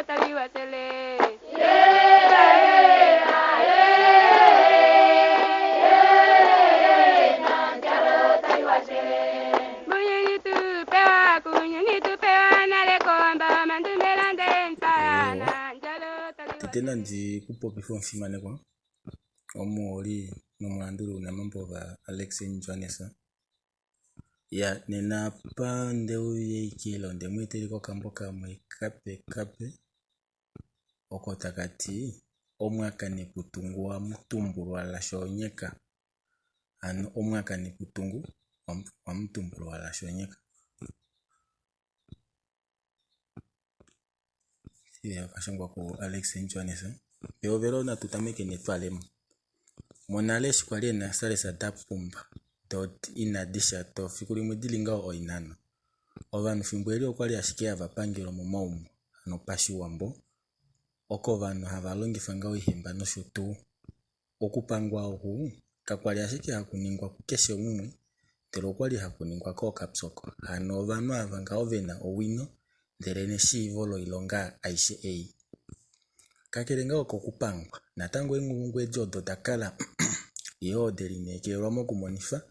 Tete nandi ku popife omufimanekwa omuholi nomulanduli wounamambo vaAlex Johannes. Ya nena apa ndeuya ashike ile ondemu etela ashike okambo kamwe kape kape oko taka ti omwaka Neputungu wamutumbulwa laShoonyeka. Hano omwaka Neputungu wamutumbulwa laShoonyeka. Okashangwa ku Alex Johannes. Pehovelo natu tameke netwalemo. Monale eshi kwali eenasalesa da pumba doo inadi sha doo fiku limwe dili ngaho oinano. Ovanhu fimbo eli okwali ashike hava pangelwa momaumbo hano pashiwambo oko ovanhu hava longifa ngaho oihemba nosho tuu. Okupangwa oku kakwali ashike haku ningwa kukeshe umwe ndele okwali haku ningwa kookapyoko hano ovanhu ava ngaho vena owino ndele neshiivo loilonga aishe ei. Kakele ngaho kokupangwa, natango eenghulungu edi odo da kala yoo de lineekelelwa mokumonifa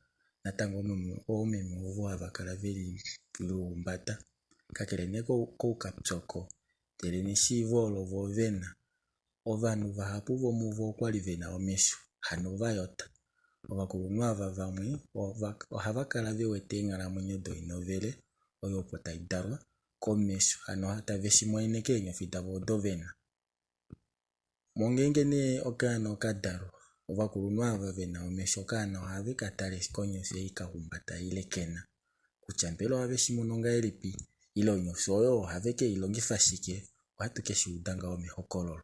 natango oomeme ovo hava kala ve lihumbata. Kakele nee koukapyoko ndele neshiivo olo vo vena, ovanhu vahapu vomuvo okwali vena omesho hano va yota. Ovakulunhu ava vamwe ohava kala ve wete eenghalamwenyo doinovele oyo opo tai dalwa komesho hano tave shi monene keenyofi davo odo vena. Mongeenge nee okaana oka dalwa, ovakulunhu ava vena omesho okaana ohave ka tale konyofi ei ka humbata ile kena kutya mbela ohave shi mono ngahelipi ile onyofi oyo ohave ke i longifa shike ohatu ke shi uda ngaho mehokololo.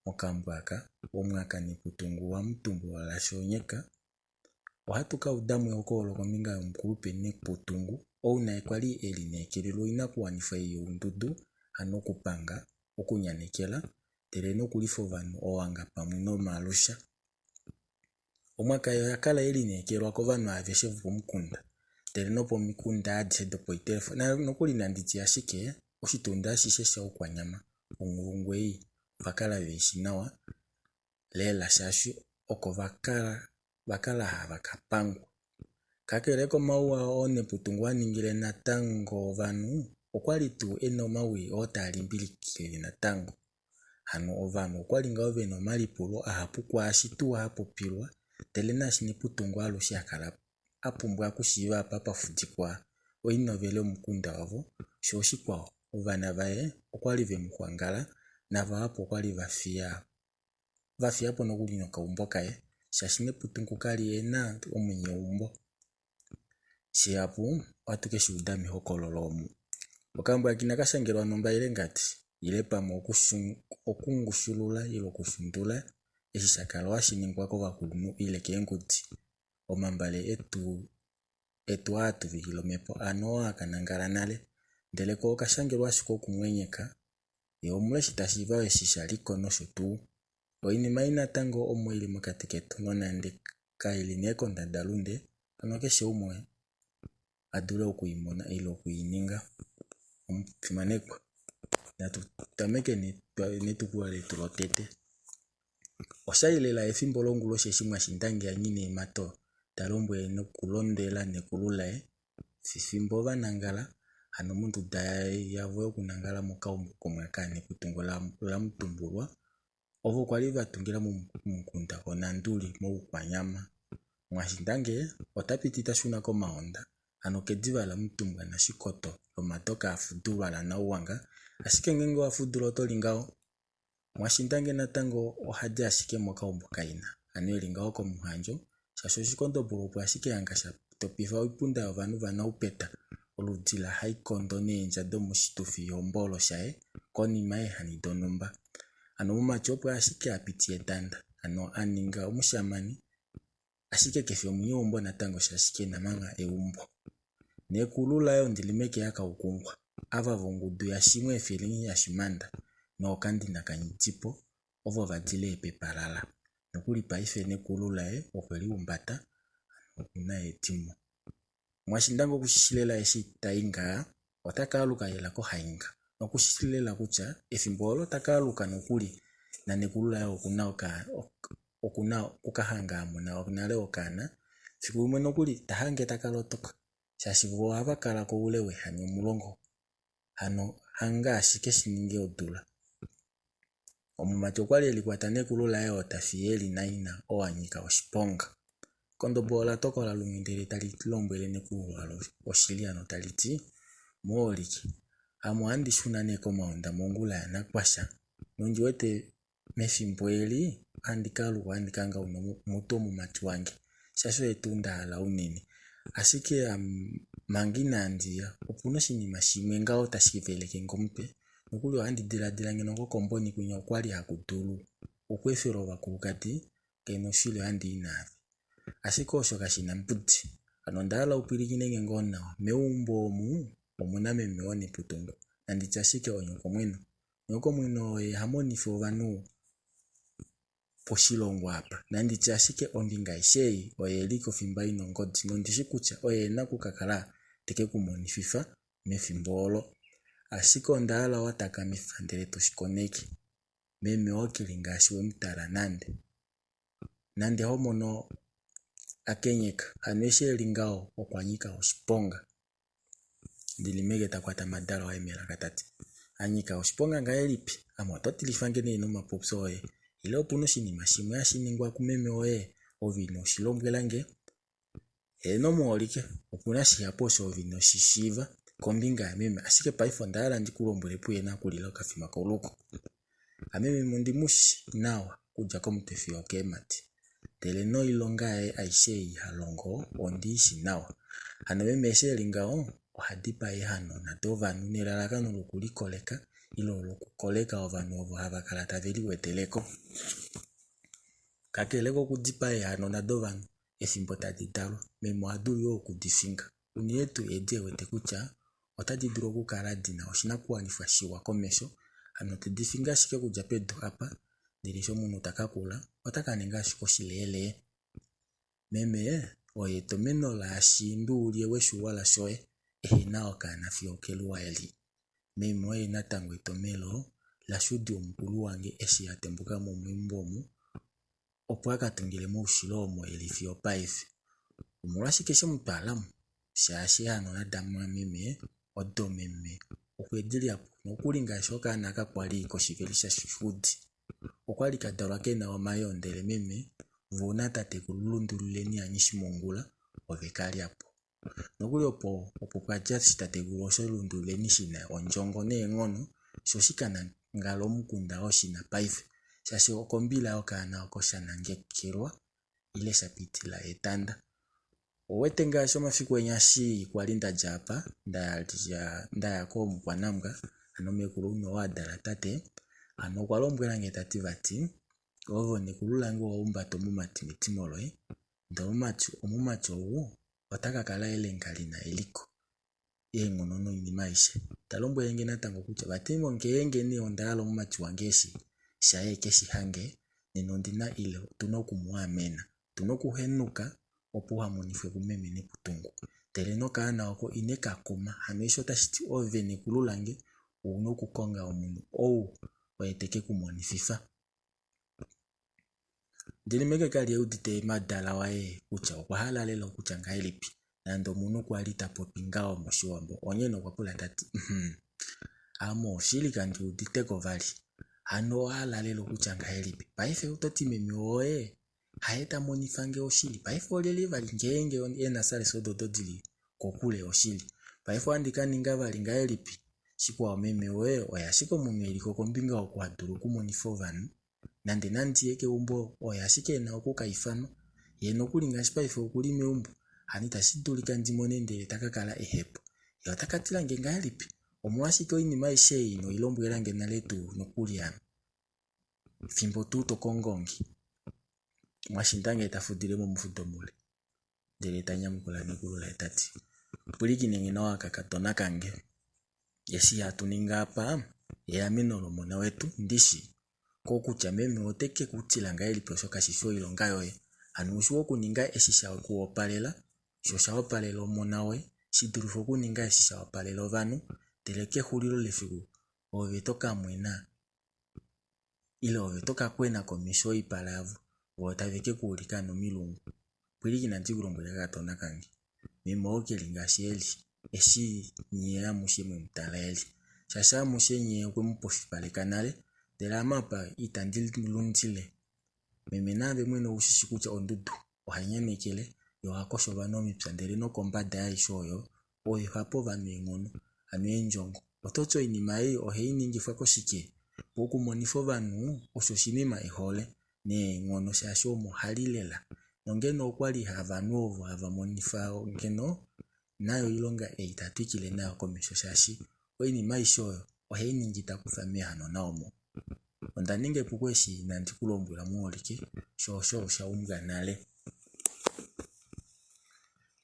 Mokambo aka Omwaka Neputungu waMutumbulwa laShoonyeka ohatu ka udamo ehokololo kombinga yomukulupe Neputungu ou naye kwali e lineekelelwa oinakuwanifwa ei youndudu hano okupanga, okunyanekela ndele nokulifa ovanhu owanga pamwe nomalusha. Omwaka ei oya kala ye lineekelwa kovanhu aveshe vopomukunda ndele nopomikunda adishe dopoitelefona nokuli nandi tye ashike oshitunda ashishe shaUkwanyama onghulungu ei ova kala veishi nawa lela shaashi oko va kala hava ka pangwa. Kakele komauwa oo Neputungu a ningile natango ovanhu, okwali tuu e na omawii oo taa limbilike natango. Hano ovanhu okwali ngaho vena omalipulo ahapu kwaashi tuu a popilwa ndele naashi Neputungu alushe a kala a pumbwa okushiiva apa pa fudikwa oinovele yomukunda wavo, sho oshikwao ovana vaye okwali ve mu xwangala navahapu okwali va fiya va fiya po nokuli nokaumbo kaye shaashi Neputungu kali e na omunyeumbo. Shihapu ohatu ke shi uda mehokololo omu. Okambo aka inaka shangelwa nomba ile ngadi ile pamwe okungushulula ile okushundula eshi sha kala hashi ningwa kovakulunhu ile keengudi. Omambale etu etu aa tuvikile omhepo ano oo a ka nangala nale ndele ko oka shangelwa ashike okumwenyeka ye omuleshi ta shiiva eshi sha liko nosho tuu. Oinima ei natango omo ili mokati ketu nonande kaili nee kondadalunde hano keshe umwe a dule oku i mona ile oku i ninga. Omufimanekwa, natu tameke netukulwa letu lotete. Oshali lela efimbo longuloshi eshi Mwashindange yaNyineemato ta lombwele nokulondwela nekulu laye fimbo va nangala hano monduda yavo yokunangala mokaumbo komwaka Nekutungu laMutumbulwa ovo kwali va tungila momukunda Onanduli mOukwanyama. Mwashindange ota piti ta shuna komaonda hano kediva laMutumbwa naShikoto lomatoka a fudulwa laNauwanga ashike ngeenge owa fudula oto li ngaho. Mwashindange natango ohadi ashike mokaumbo kaina, hano eli ngaho komuhandjo shaashi oshikondobolo opo ashike hanga sha topifa oipunda yovanhu vanaupeta, oludi lahaikondo neendja domoshitufi hombolo shaye konima yeehani donhumba. Hano omumati opo ashike a piti etanda, hano a ninga omushamane ashike kefi omunyeumbo natango shaashi kena manga eumbo. Nekulu laye Ondilimeke yaKaukungwa, ava vongudu yaShimwe Efeleni yaShimanda nookandina kaNyitipo ovo va dile epepalala. Nokuli paife nekulu laye okwe lihumbata hano okuna edimo. Mwashindange okushishi lela eshi tai ngaa ota ka aluka lela kohainga. Nokushi lela kutya efimbo olo ta ka aluka nokuli nanekulu laye okuna okuna oku ka hanga a mona nale okaana. Fiku limwe nokuli ta hange taka lotoka shaashi vo ohava kala ko oule weehani 10 hano hanga ashike shi ninge odula. Omumati okwali e likwata nekulu laye oo ta fiye eli naina oo a nyika oshiponga. Ekondobo ola tokola lumwe ndele tali lombwele nekulu lalo oshili hano tali ti, Muholike, ame ohandi shuna nee komaunda mongula yanakwasha nondi wete mefimbo eli ohandi ka aluka ohandi ka hangauna mutu omumati wange shaashi oye tuu nda hala unene. Ashike manga inaandi ya opuna oshinima shimwe ngaho tashi veleke nge omutwe nokuli ohandi diladila ngeno kokomboni kwinya okwali haku dulu okweefelwa ovakulukadi ngeno oshili ohandi i naave. Ashike osho kashi na mbudi. Hano onda hala upwilikine nge ngoo nawa. Meumbo omu omuna meme waNeputungu nanditye ashike onyokomweno. Nyokomweno oye ha monifa ovanhu poshilongo apa. Nanditye ashike ombinga aishe ei oye li kofimba ina ongodi nondishi kutya oye ena oku ka kala teke ku monififa mefimbo olo. Ashike onda hala wa takamifa ndele to shi koneke. Meme oo keli ngaashi we mu tala nande. Nande ho mono a kenyeka, hano eshi eli ngaho okwa nyika oshiponga. Ndilimeke ta kwata madalo aye melaka ta ti, A nyika oshiponga ngahelipi? Ame oto tilifa nge nee nomapopyo oye. Ile opu na oshinima shimwe hashi ningwa kumeme woye ove ino shi lombwela nge? Heeno muholike, opu na shihapu osho ove ino shi shiiva kombinga yameme, ashike paife onda hala ndi ku lombwele puye nakulila okafima koluko. Ame meme ondi mu shi nawa okudja komutwe fiyo okeemhadi, ndele noilonga yaye aishe ei ha longo ondi i shi nawa. Hano meme eshi e li ngaho, oha dipaa eehanona dovanhu nelalakano lokulikoleka ile lokukoleka ovanhu ovo hava kala tave liwedele ko. Kakele kokudipaa eehanona dovanhu efimbo tadi dalwa, meme oha dulu yoo oku di finga, unene tuu edi e wete kutya otadi dulu okukala di na oshinakuwanifwa shiwa komesho, hano tedi fingi ashike okudja pedu apa, ndele eshi omunhu ta ka kula ota ka ninga ashike oshileelee. Meme oye etomeno laashi nduulye weshuwala shoye ehe na okaana fiyo okeluwa eli. Meme oye natango etomelo laShudi omukulu wange eshi a tembuka mo meumbo omu opo a ka tungile moushilo omo e li fiyo opaife. Omolwashike she mu twala mo? Shaashi eehanona damwameme odo meme okwe di lya po nokuli ngaashi okaana aka kwali koshiveli shaShudi. Okwali ka dalwa ke na omayoo ndele meme vo natatekulu Lundululeni yaNghishimongula ove ka lya po. Nokuli opo opo pwa dja eshi tatekulu osho Lundululeni shi na ondjongo neenghono sho shi ka nangala omukunda oo shi na paife shaashi okombila yokaana oko sha nangekelwa ile sha pitila etanda. Owete ngaashi omafiku enya eshi kwali nda dja apa nda ya koomukwanambwa hano meekulu oo a dala tate hano okwa lombwela nge tati vati ove nekulu lange owa humbata omumati medimo loye ndee omumati ou ota ka kala elenga lina eliko, eenghono noinima aishe. Ta lombwele nge natango kutya vati ngeenge nee onda hala omumati wange eshi shaye eke shi hange nena ondina ile otuna oku mu amena. Otuna okuhenuka opo uha monifwe kumeme Neputungu. Ndele nokaana oko ine ka kuma. Hano eshi otashi ti ove nekulu lange ouna okukonga omunhu ou oye teke ku monififa. Ndilimeke ka li e udite madala waye kutya okwa hala lela okutya ngahelipi nande omunhu kwa li ta popi ngaho mOshiwambo onghee okwa pula ta ti, Hum, ame oshili kandi udite ko vali. Hano owa hala lela okutya ngahelipi? Paife oto ti meme woye haye ta monifa nge oshili? Paife olyelye vali ngeenge eenasalesa odo odo di li kokule oshili? Paife ohandi ka ninga vali ngahelipi? Shikwao meme woye oye ashike omunhu e li ko kombinga oku ha dulu okumonifa ovanhu. Nande nandi ye keumbo oye ashike e na oku ka ifanwa. Ye nokuli ngaashi paife oku li meumbo, hano itashi dulika ndi mone ndele ta ka kala ehe po. Ye ota ka tila nge ngahelipi? Omolwashike oinima aishe ei ino i lombwela nge nale tuu nokuli ame, fimbo tuu to kongo nge? Mwashindange ta fudile momufudo mule, ndele ta nyamukula nekulu laye ta ti, Pwilikine nge nawa kakadona kange. Eshi hatu ningi apa eameno lomona wetu, ndishi kokutya meme ote ke ku tila ngahelipi osho kashi fi oilonga yoye. Hano ou shii okuninga eshi sha ku wapalela, sho osha wapalela omona woye, shi dulife okuninga eshi sha wapalela ovanhu, ndele kexulilo lefiku. Ove to ka mwena ile ove to ka kwena komesho yoipala yavo, vo tave ke ku ulika nomilungu. Pwilikina ndi ku lombwele kakadona kange, meme oo ke li ngaashi e li, eshi nye amushe mwe mu tala e li. Shaashi amushe nye okwe mu pofipaleka nale, ndele ame apa itandi lundile. Meme naave mwene ou shi shi kutya ondudu ohai nyanekele yo oha kosho ovanhu omipya ndele nokombada yaaishe oyo, oye ha pe ovanhu eenghono, hano eendjongo. Oto ti oinima ei ohei ningifwa koshike? Okumonifa ovanhu osho oshinima e hole neenghono shaashi omo hali lela. Nongeno okwali havanhu ovo hava monifa ngeno nayo oilonga ei ta twikile nayo komesho shaashi oinima aishe oyo ohei ningi ta kufa meehanona omo. Onda ninga epuko eshi inandi ku lombwela muholike, sho osho osha umbwa nale.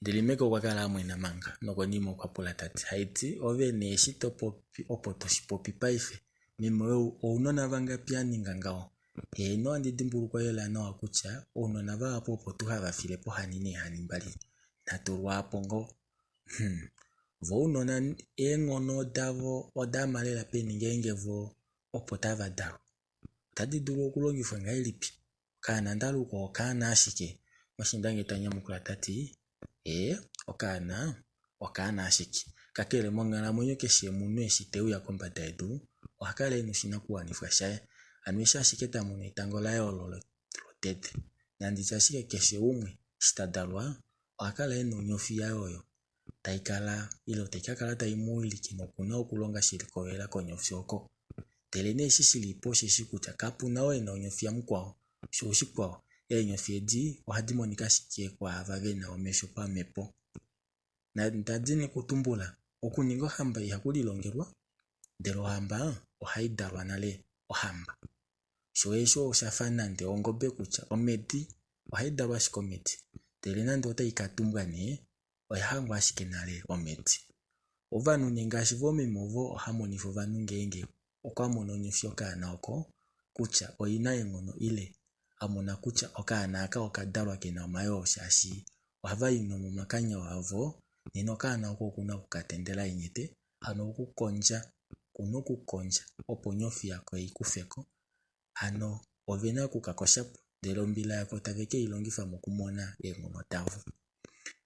Ndilimeke okwa kala a mwena manga, nokonima okwa pula ta ti, Haiti, ove nee eshi to popi opo to shi popi paife, meme ounona vangapi a ninga ngaho? Heeno, ohandi dimbulukwa lela nawa kutya ounona vahapu opo tuu hava file pohani neehani mbali nhatu lwaapo ngoo. Hum, vo ounona eenghono davo oda ama lela peni ngeenge vo opo tava dalwa? Otadi dulu okulongifwa ngahelipi? Okaana ndaluka okaana ashike. Mwashindange ta nyamukula ta ti, Ee, okaana okaana ashike. Kakele monghalamwenyo keshe omunhu eshi te uya kombada yedu oha kala e na oshinakuwanifwa shaye. Hano eshi ashike ta mono etango laye olo lotete. Nanditye ashike keshe umwe eshi ta dalwa oha kala e na onyofi yaye oyo tai kala ile tai ka kala tai mu wilike noku na okulonga she likolelela konyofi oko. Ndelenee eshi shi li po osheshi kutya kapu na oo e na onyofi yamukwao. Sho oshikwao, eenyofi edi ohadi monika ashike kwaava ve na omesho pamhepo. Nda dini okutumbula, okuninga ohamba ihaku lilongelwa, ndele ohamba ohai dalwa nale ohamba. Sho osho osha fa nande ongobe kutya omhedi ohai dalwa ashike omhedi, ndele nande otai ka tumbwa nee, oya hangwa ashike nale omhedi. Ovanhu nee ngaashi voomeme ovo oha monifa ovanhu ngeenge okwa mono onyofi yokaana oko kutya oina eenghono ile a mona kutya okaana aka oka dalwa kena omayoo shaashi ohava i nomomakanya avo nena okaana oko okuna oku ka tendela eenyete hano okukondja okuna okukondja opo onyofi yako ei kufeko hano ovena oku ka koshapo ndele ombila yako tave kei longifa mokumona eenghono davo.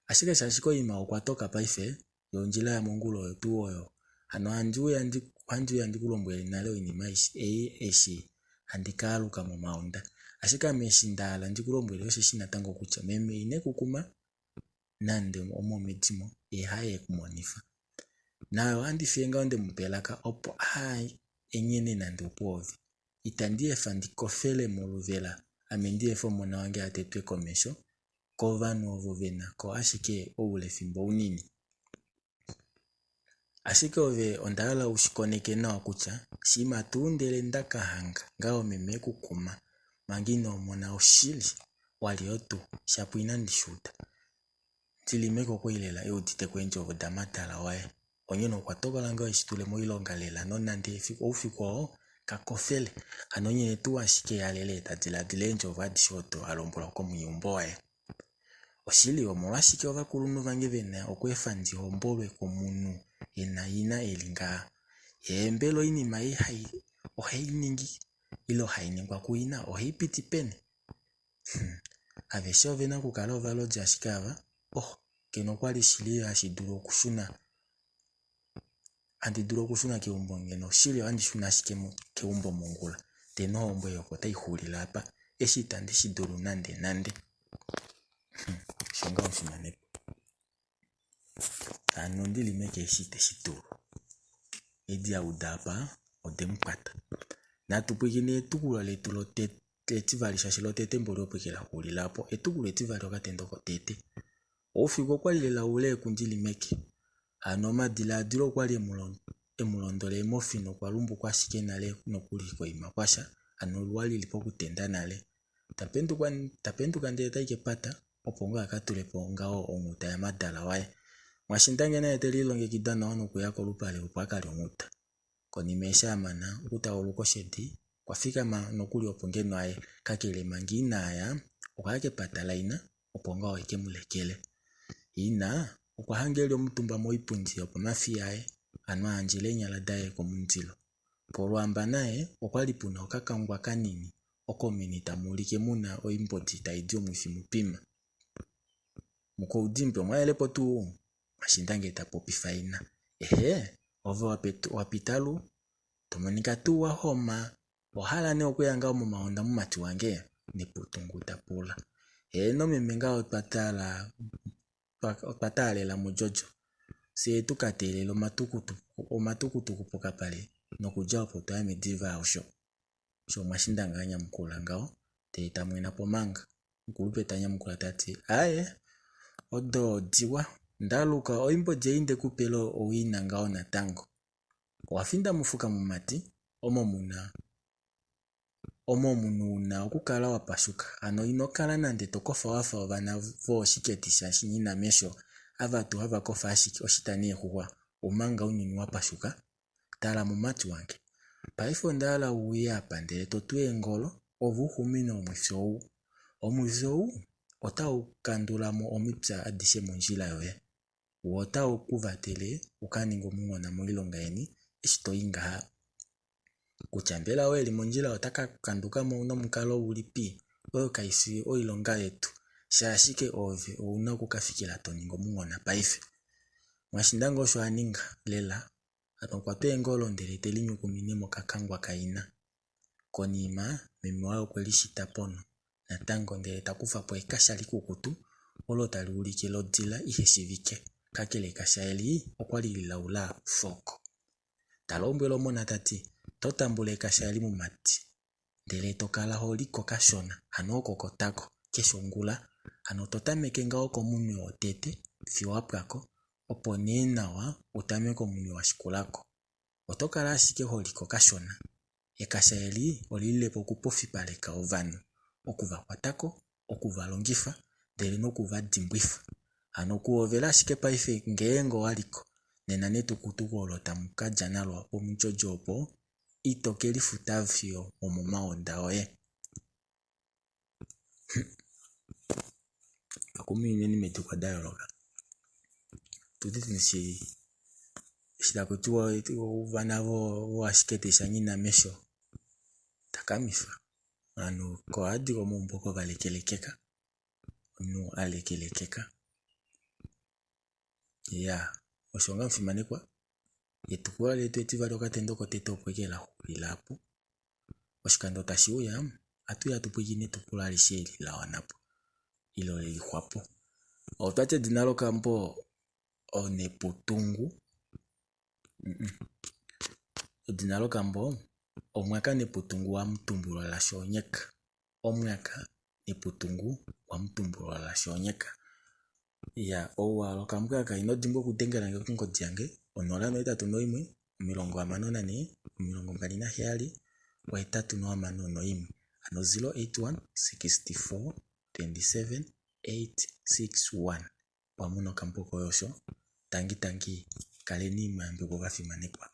Ashike shaashi koima okwa toka paife, yo ondjila yamongula oyo tuu oyo, hano handi uya ndi ohandi uya ndi ku lombwele nale oinima aishe ei eshi handi ka aluka momaunda. Ashike ame eshi nda hala ndi ku lombwele osheshi natango kutya meme ine ku kuma nande omomedimo, ye haye e ku monifa. Naye ohandi fiye ngaho nde mu pa elaka opo aha enyene nande okwoove. Itandi efa ndi kofele moluvela ame ndi efe omona wange a tetwe komesho kovanhu ovo ve na ko ashike oulefimbo unini. Ashike ove onda hala u shi koneke nawa kutya shimha tuu ndele nda ka hanga ngaho meme e ku kuma manga ino mona oshili, walye tuu, shapo inandi shi uda. Ndilimeke okwa li lela e udite ko eendjovo damatala waye. Onghee okwa tokola ngaho eshi tule moilonga lela nonande oufiku oo ka kofele. Hano nghee tuu ashike a lele ta diladila eendjovo adishe odo a lombwelwa komunyeumbo waye. Oshili, omolwashike ovakulunhu vange ve na okweefa ndi hombolwe komunhu e na ina e li ngaha? Yee mbela oinima ei hai ohai ningi ile hai ningwa kuina ohai piti peni? Hum, aveshe ove na okukala ovalodi ashike ava. Oh, ngeno okwa li shili hashi dulu okushuna handi dulu okushuna keumbo ngeno shili ohandi shuna ashike keumbo mongula ndee nohombo ei opo tai xulile apa eshi itandi shi dulu nande nande. Osho ngaho omufimanekwa. Hano Ndilimeke eshi ite shi dulu. Edi a uda apa ode mu kwata. Natu pwilikine etukulwa letu lotete etivali shaashi lotete mboli opo eke la xulila po. Etukulwa etivali okatendo kotete. Oufiku okwa li lela ule kuNdilimeke. Hano omadilaadilo okwa li e mu londola eemofi nokwa lumbuka ashike nale nokuli koima kwasha, hano oluwa li li pokutenda nale. Ta penduka, ta penduka ndele tai kepata opo ngoo a ka tule po ngaho onghuta yamadala waye. Mwashindange naye te lilongekida nawa nokuya kolupale opo a ka lye onghuta. Konima eshi a mana okutauluka oshedi, okwa fikama nokuli opo ngeno aye, kakele manga ina ya, okwa ya kepata laina opo ngaho e ke mu lekele. Ina okwa hanga e li omutumba moipundi yopomafiya aye, hano a andjela eenyala daye komundilo. Polwaamba naye okwali puna okakangwa kanini oko meni tamu ulike muna oimbodi taidi omwifi mupima. Mukwaudimbi omwayelepo tuu? Mwashindange ta popifa ina. Ehee, ove wapita lu? To monika tuu wa homa. Owa hala nee okuya ngaho momahonda mumati wange? Neputungu ta pula. Heeno meme ngaho otwa tala otwa taalela muJojo. Fyee tu ka teelele omatukutuku pokapale nokudja opo otwa ya mediva osho. Osho Mwashindanga a nyamukula ngaho ndele ta mwena po manga. Omukulupe ta nyamukula ta ti, Aaye, odo odiwa. Ndaluka oimbodi ei nde ku pele owii na ngaho natango. Owa finda mofuka mumati, omo mu na omo omunhu u na okukala wa pashuka. Hano ino kala nande to kofa wa fa ovana vooshiketi shaNyinamesho ava tuu hava kofa ashike oshita neexuxwa omanga ounyuni wa pashuka. Tala mumati wange, paife onda hala u uye apa ndele to tu eengolo ove u xumine omwifyo ou. Omwifyo ou otau kandula mo omipya adishe mondjila yoye. Wo otau ku vatele u ka ninge omunghona moilonga yeni eshi to i ngaha. Kutya mbela oo e li mondjila ota ka kanduka mo nomukalo ulipi, oyo kai fi oilonga yetu, sha ashike oove ou na oku ka fikila to ningi omunghona paife. Mwashindanga osho a ninga lela. Hano okwa twa eengolo ndele te linyukumine mokakangwa kaina. Konima, meme waye okwe lishita ponho natango ndele ta kufa po ekasha likukutu olo tali ulike lodila ihe shivike, kakele ekasha eli okwa li lilaula foko. Ta lombwele omona ta ti, To tambula ekasha eli mumati, ndele to kala ho liko kashona, hano oko kotako, keshe ongula. Hano to tameke ngaho komunwe wotete fiyo wa pwako, opo nee nawa u tameke omunwe wa shikula ko. Oto kala ashike ho liko kashona. Ekasha eli oli lile po okupofipaleka ovanhu, oku va kwata ko, oku va longifa, ndele noku va dimbwifa. Hano okuhovela ashike paife ngeenge owa liko, nena netukutuku olo tamu ka dja nalo pomudjodjo opo, ito ke lifuta fiyo omomaonda oye. Akumineni meedikwa da yooloka. Eshi taku tiwa ovana voashike shanyina mesho takamifa. Ovanhu kohadi komaumbo oko va lekelekeka. Omunhu a lekelekeka. Iyaa osho ngaa omufimanekwa. Etukulwa letu etivali okatendo kotete opo ashike la xulila opo. Oshikando tashi uya ohatu ya tu pwilikine etukulwa alishe eli la wana po ile le lixwa po. Otwa ti edina lokambo Oneputungu. Edina lokambo Omwaka Neputungu waMutumbulwa laShoonyeka. Omwaka Neputungu waMutumbulwa laShoonyeka. Iya, ou wa hala okambo aka ino dimbwa okudengela nge kongodi yange 081 64 27 861 hano 081 64 27 861 Owa mona okambo koye osho? Tangi tangi, kaleni mwa yambekwa ovafimanekwa.